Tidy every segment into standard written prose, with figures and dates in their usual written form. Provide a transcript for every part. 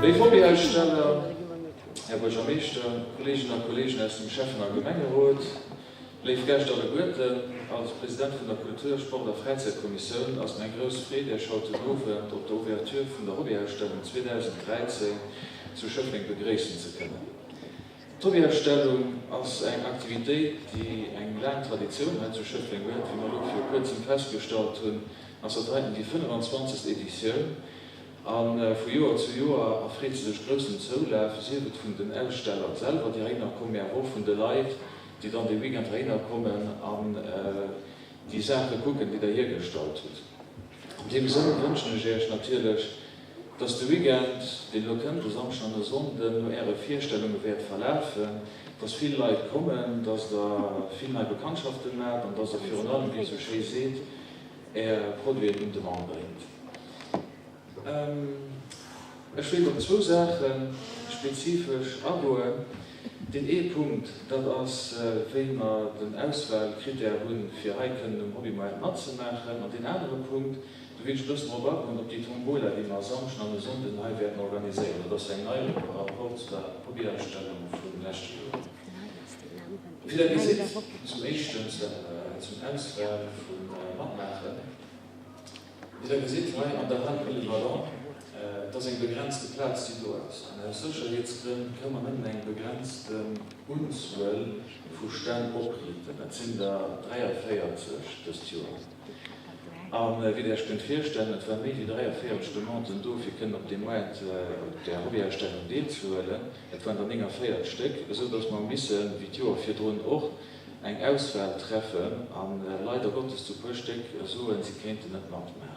Léif Hobbyaussteller, Här Buergermeeschter, Kolleegen a Kolleegen aus dem Schäffen a Gemengerot, léif Gäscht alleguerten, als President vun der Kultur-, Sport a Fräizäitkommissioun ass et mir eng grouss Freed, Iech haut den Owend op der Ouverture vun der Hobbyausstellung 2013 zu Schëffleng begréissen ze kënnen. D'Hobbyausstellung ass eng Aktivitéit, déi eng laang Traditioun hei zu Schëffleng huet. Wéi mer elo viru kuerzem festgestallt hunn, ass dat heiten déi 25. Editioun. A vu Joer zu Joer erfreet se sech groussem Zoulaf, sief et vun den Aussteller selwer, déi heihinner kommen, mee awer och vun de Leit, déi dann dee Weekend heihinner kommen an déi Saache kucken, déi Der hiergestallt hutt. An deem Sënn wënschen ech Iech natierlech, dass de Weekend, deen elo kënnt, e Samschden an e Sonnden, no Äre Virstellunge wäert verlafen, dass vill Leit kommen, dass Der vill nei Bekanntschaften maacht an dass Der virun allem, wéi et sou schéi seet, Är Produiten un de Mann bréngt. Ech wéilt op zwou Saache spezifesch agoen. Deen ee Punkt, dat ass, wéi mer den Auswahlkrittär hunn, fir hei kënnen um Hobbymoart matzemaachen. An deen anere Punkt, Do wéilt ech e bëssen drop agoen, op déi Tombola, déi mer e Samschden an e Sonnden hei wäerten organiséieren. Dat ass eng Neierung par rapport zu der Hobbyausstellung vum leschte Joer. Wéi Der gesitt, zum éischten zum Auswahl vu Matmaachen. Wéi Der gesitt hei an der Hal polyvalent, et ass eng begrenzte Plaz, déi do ass. An aus Sécherheetsgrënn kënne mer nëmmen eng begrenzten Unzuel vu Stänn opriiten. Dat sinn der 43 dëst Joer. A wéi Der Iech kënnt virstellen, et ware méi wéi 43 Demanden do, fir kënnen op deem Moart, op där Hobbyausstellung deelzehuelen. Et waren der 49 Stéck, esou datt mer hu missen, wéi d'Joer virdrun och, eng Auswahl treffen a leider Gottes zu puer Stéck soen, si kéinten net matmaachen.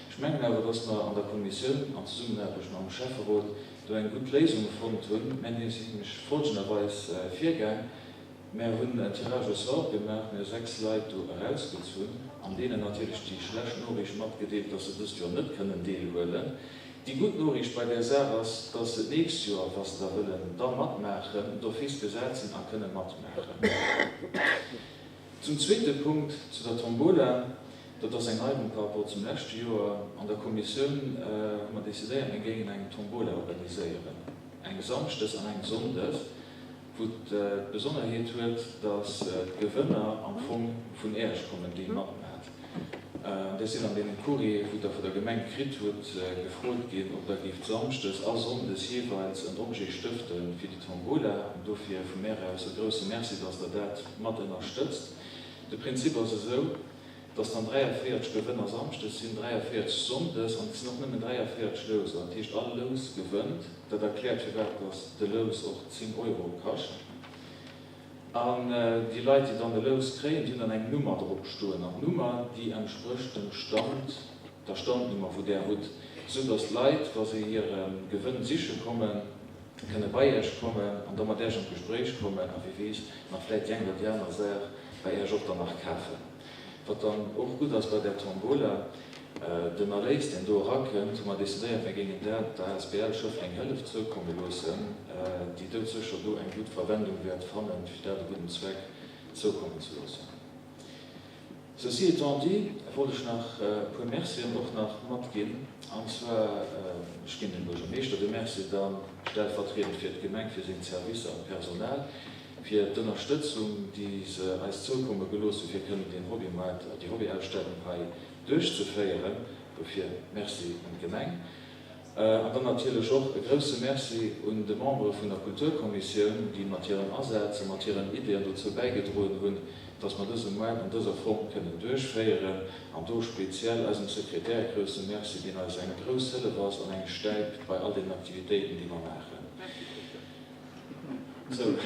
Ech mengen awer, datt mer an der Kommissioun an Zesummenaarbecht mam Schäfferot do eng gutt Léisung fonnt hunn. Mir sinn nämlech folgenderweis virgaang, Mär hunn en Tirage au sort gemaach, mir hu 6 Leit do erausgezunn an deenen natierlech déi schlecht Noriicht matgedeelt, dass se dëst Joer net kënnen deelhuelen. Déi gutt Noriicht bei där Saach ass, dass se d'nächst Joer, wa se da wëllen, da matmaachen, d'office gesat sinn a kënne matmaachen. Zum zweete Punkt, zu der Tombola, Dat ass eng Neierung par rapport zum leschte Joer. An der Kommissioun hu mer decidéiert, mir géingen eng Tombola organiséieren, eng samschdes an eng sonndes. wou d'Besonnerheet huet, dass d'Gewënner am Fong vun Äerch kommen, déi matmaat. Där sinn an deemem Courrier, wou Der vu der Gemeng kritt hutt, gefrot ginn, ob Der géift samschdes a sonndes jeeweils en Objet stëfte fir déi Tombola. Dofir vu mär aus e grousse Merci, dass Der dat mat ënnerstëtzt. De Prinzip ass esou, dass dann 43 Gewënner samschdes sinn, 43 sonndes, an et sinn och nëmmen 43 Louser. Dat heescht, all Lous gewënnt. Dat erkläert, firwat dass de Lous och 10 Euro kascht. An déi Leit, déi dann e Lous kréien, déi hunn dann eng Nummer drop stoen. An d'Nummer, déi entsprécht dem Stand, der Standnummer, wou där hutt, esou dass d'Leit, wa se hire Gewënn siche kommen, kënne bei Iech kommen an da mat Iech an d'Gespréich kommen a wie weess, nach vläit déi eng oder déi aner Saach bei Iech och dann nach kafen. Wat dann och gutt ass bei där Tombola, den Erléis, deen do erakënnt, hu mer decidéiert, mir géingen dat der asbl Schëffleng Hëllef zoukomme loossen, déi doudsécher do eng gutt Verwendung wäert fannen, fir dat e gudden Zweck zoukommen ze loossen. Ceci étant dit, wollt ech nach e puer Mercien och nach matginn, an zwar, ech ginn dem Buergermeeschter de Merci dann stellvertriedend fir d'Gemeng, fir seng Servicer an d'Personal, fir d'Ënnerstëtzung, déi se eis zoukomme gelooss hu fir kënnen deen Hobbymoart, déi Hobbyausstellung hei duerchzeféieren. Dofir Merci un d'Gemeng. An dann natierlech och e grousse Merci un de Membere vun der Kulturkommissioun, déi mat hirem Asaz a mat hiren Ideeën dozou bäigedroen hunn, dass mer dëse Moart an dëser Form kënnen duerchféieren. An do speziell eisem Sekretär e grousse Merci, deen eis eng grouss Hëllef ass an eng Stäip bei all deenen Aktivitéiten, déi mer maachen. Sou.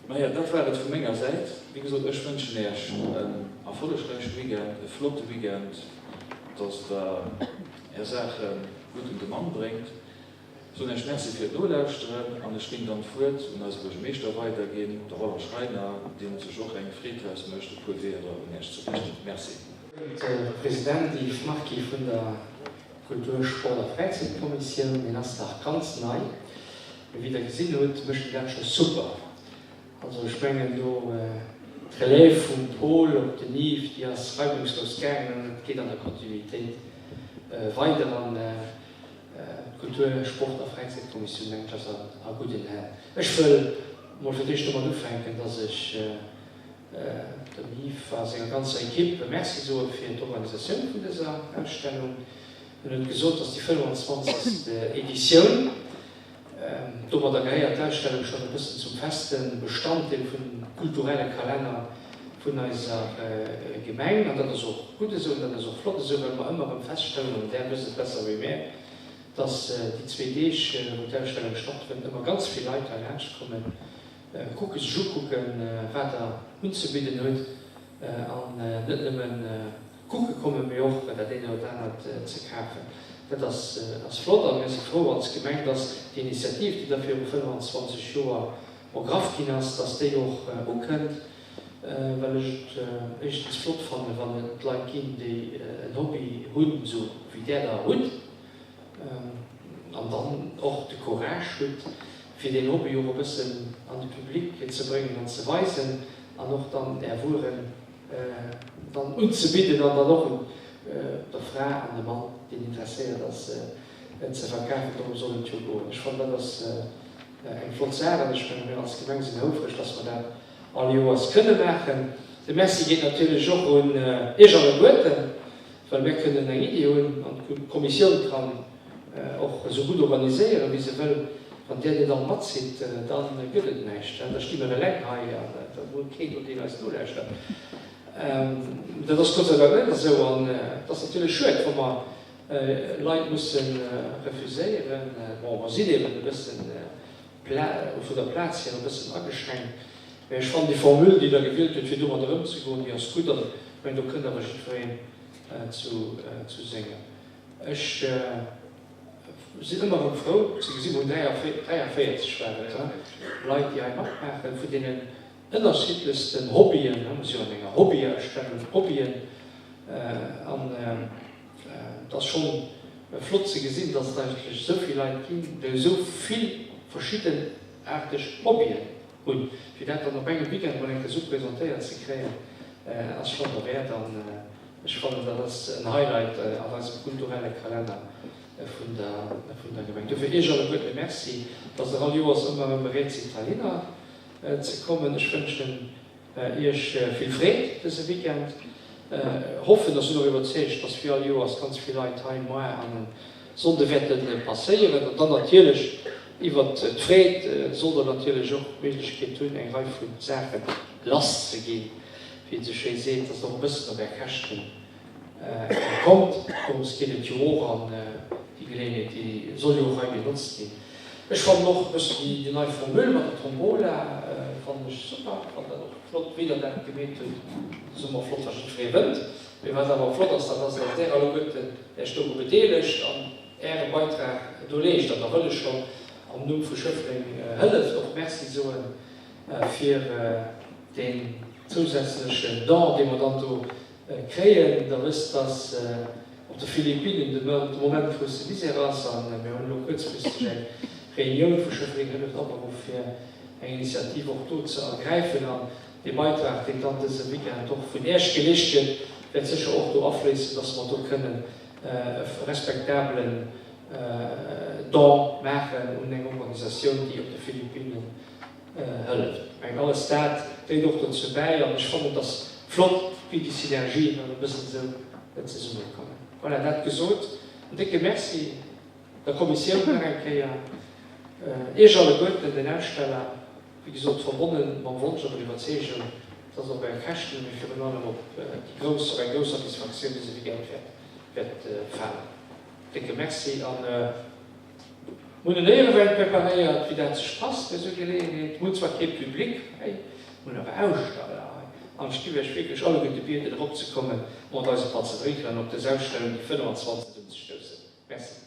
Maja, dat war et vu menger Säit. Wéi gesot, ech wënschen Äech en erfollegräiche Weekend, e flotte Weekend, dass Der Är Saache gutt un de Mann bréngt. Soen Äech Merci fir d'Nolauschteren an ech géing dann d'Wuert un eise Buergermeeschter weiderginn, de Roland Schreiner, deen sech och eng Freed draus mécht, e puer Wierder un Äech ze richten. Merci. Här President, Yves Marquis vun der Kultur-, Sport a Fräizäitkommissioun. Hien ass nach ganz nei, mee wéi der gesinn hutt, mécht en dat scho super. Also ech mengen do d'Relève vum Paul op den Yves, déi ass reibungslos gaangen an et geet an der Kontinuitéit weider. An. D'Kultur-, Sport a Fräizäitkommissioun, mengen ech, ass a gudden Hänn. Ech wëll mol fir d'éischt domat ufänken, dass ech dem Yves a senger ganzer Equipe Merci soe fir d'Organisatioun vun dëser Ausstellung. En huet gesot, dass déi 25. Editioun. Domadder gehéiert d'Ausstellung schonn e bëssen zum feste Bestanddeel vum kulturelle Kalenner vun eiser Gemeng. An dat ass och gutt esou an dat ass och flott esou, well mer ëmmer erëm feststellen, an Där wësst et besser wéi mär, dass déi zwee Deeg, wou d'Ausstellung stattfënnt, ëmmer ganz vill Leit hei laanscht kommen, kucke sech ukucken, wat Der unzebidden hutt an net nëmmen kucke kommen, mee och dat eent oder dat anert ze kafen. Dat ass ass flott a mir si frou als Gemeng, dass déi Initiativ, déi da viru 25 Joer ergraff ginn ass, dass déi och ukënnt, well ech et éischtens flott fannen, wann et Leit ginn, déi en Hobby hunn, esou wéi Där der hutt, an dann och de Courage hutt, fir deen Hobby och e bëssen an de Public ze bréngen an ze weisen an och dann Är Wueren dann unzebidden an dann och der Fra an dem Mann, deen interesséiert ass, ze verkafen. Dorëm soll et jo goen. Ech fannen, dat ass eng flott Saach an ech menge mir als Gemeng sinn houfreg, dass mer dat all Joers kënne maachen. De Merci geet natierlech och un Iech alleguerten, well mir kënnen eng Iddi hunn an d'Kommissioun kann och esou gutt organiséieren, wéi se wëll. Wann där net all matzitt, da gëtt et näischt. Da sti mir eleng hei an da huet keen do, deen eis nolauschtert. Dat ass Gott sei Dank net esou. An et ass natierlech schued, wa mer Leit musse refuséieren. Bon, mer sinn eben e bëssen vun der Plaz hier e bëssen ageschränkt. Mä ech fannen déi Formule, déi Der gewielt hutt, fir domadder ëmzegoen, déi ass gutt. An ech mengen, do kënnt awer jiddwereen zu sengem. Ech sinn ëmmer erëm frou ze gesinn, mir hunn 43 war et, Leit, déi hei matmaachen, vun deenen ënnerschiddlechsten Hobbyen, mir si jo an enger Hobbyausstellung, Hobbyen, an et ass schonn flott ze gesinn, dass et eigentlech esou vill Leit ginn, déi esou vill verschiddenaarteg Hobbyen hunn. Fir dat dann op engem Weekend mol eng Kéier esou presentéiert ze kréien, ass schonn derwäert. Ech fannen, dat ass en Highlight an eisem kulturelle Kalenner vun der Gemeng. Dofir Iech alleguerten e Merci, dass Der all Joers ëmmer erëm bereet sidd, heihinner ze kommen. Ech wënschen Iech vill Freed dëse Weekend. Hoffen a sinn och iwwerzeegt, dass wéi all Joers ganz vill Leit hei moar an e Sonnde wäerte passéieren. An dann natierlech iwwert d'Freed sollt Der natierlech och d'Méiglechkeet hunn, eng Rei vu Saache lasszeginn. wéi et esou schéi seet, dass Der och e bëssen op Är Käschte kommt. Dorëms geet et jo och an déi Geleeënheet, déi soll jo och hei genotzt ginn. Ech fannen och e bëssen déi nei Formule mat der Tombola fannen ech super. Fannen dat och flott, wéi Der dat gemeet hutt. Dat ass ëmmer flott, wa jiddweree wënnt. Mee wat awer flott ass, dat ass, dass Der alleguerten Iech doru bedeelegt an Äre Beitrag do leescht. An da wëll ech schonn am Numm vu Schëffleng Hëlleft och Merci soen fir deen zousätzlechen Don, dee mer dann do kréien. Der wësst, dass op de Philippinnen de Moment grousse Misär ass a mir hunn elo kuerzfristeg eng Reunioun vu Schëffleng Hëlleft aberuff, fir eng Initiativ och do ze ergräifen. An dee Beitrag, deen dann dëse Weekend och vun Iech geleescht gëtt, wäert sécher och do afléissen, dass mer do kënnen e respektabelen Don maachen un eng Organisatioun, déi op de Philippinnen hëlleft. Ech mengen, alles dat dréit och dozou bäi an ech fannen, et ass flott, wéi déi Synergien dann e bëssen esou zesummekommen. Voilà, dat gesot, en décke Merci der Kommissioun nach eng Kéier, Iech alleguerten, den Aussteller, wéi gesot, verbonne mam Wonsch an der Iwwerzeegung, dass op Är Käschten, mee virun allem op déi grouss, op eng grouss Satisfaktioun dëse Weekend wäert falen. Décke Merci an. Mir hunn en Éierewäin preparéiert, wéi dat sech passt bei esou Geleeënheet. Mir hunn zwar kee Public hei, mir hunn awer Aussteller hei. An ech giff Iech wierklech alleguerte bieden, eropzekommen, mat eis e Patt ze drénken an op dës Ausstellung, déi 25. unzestoussen. Merci.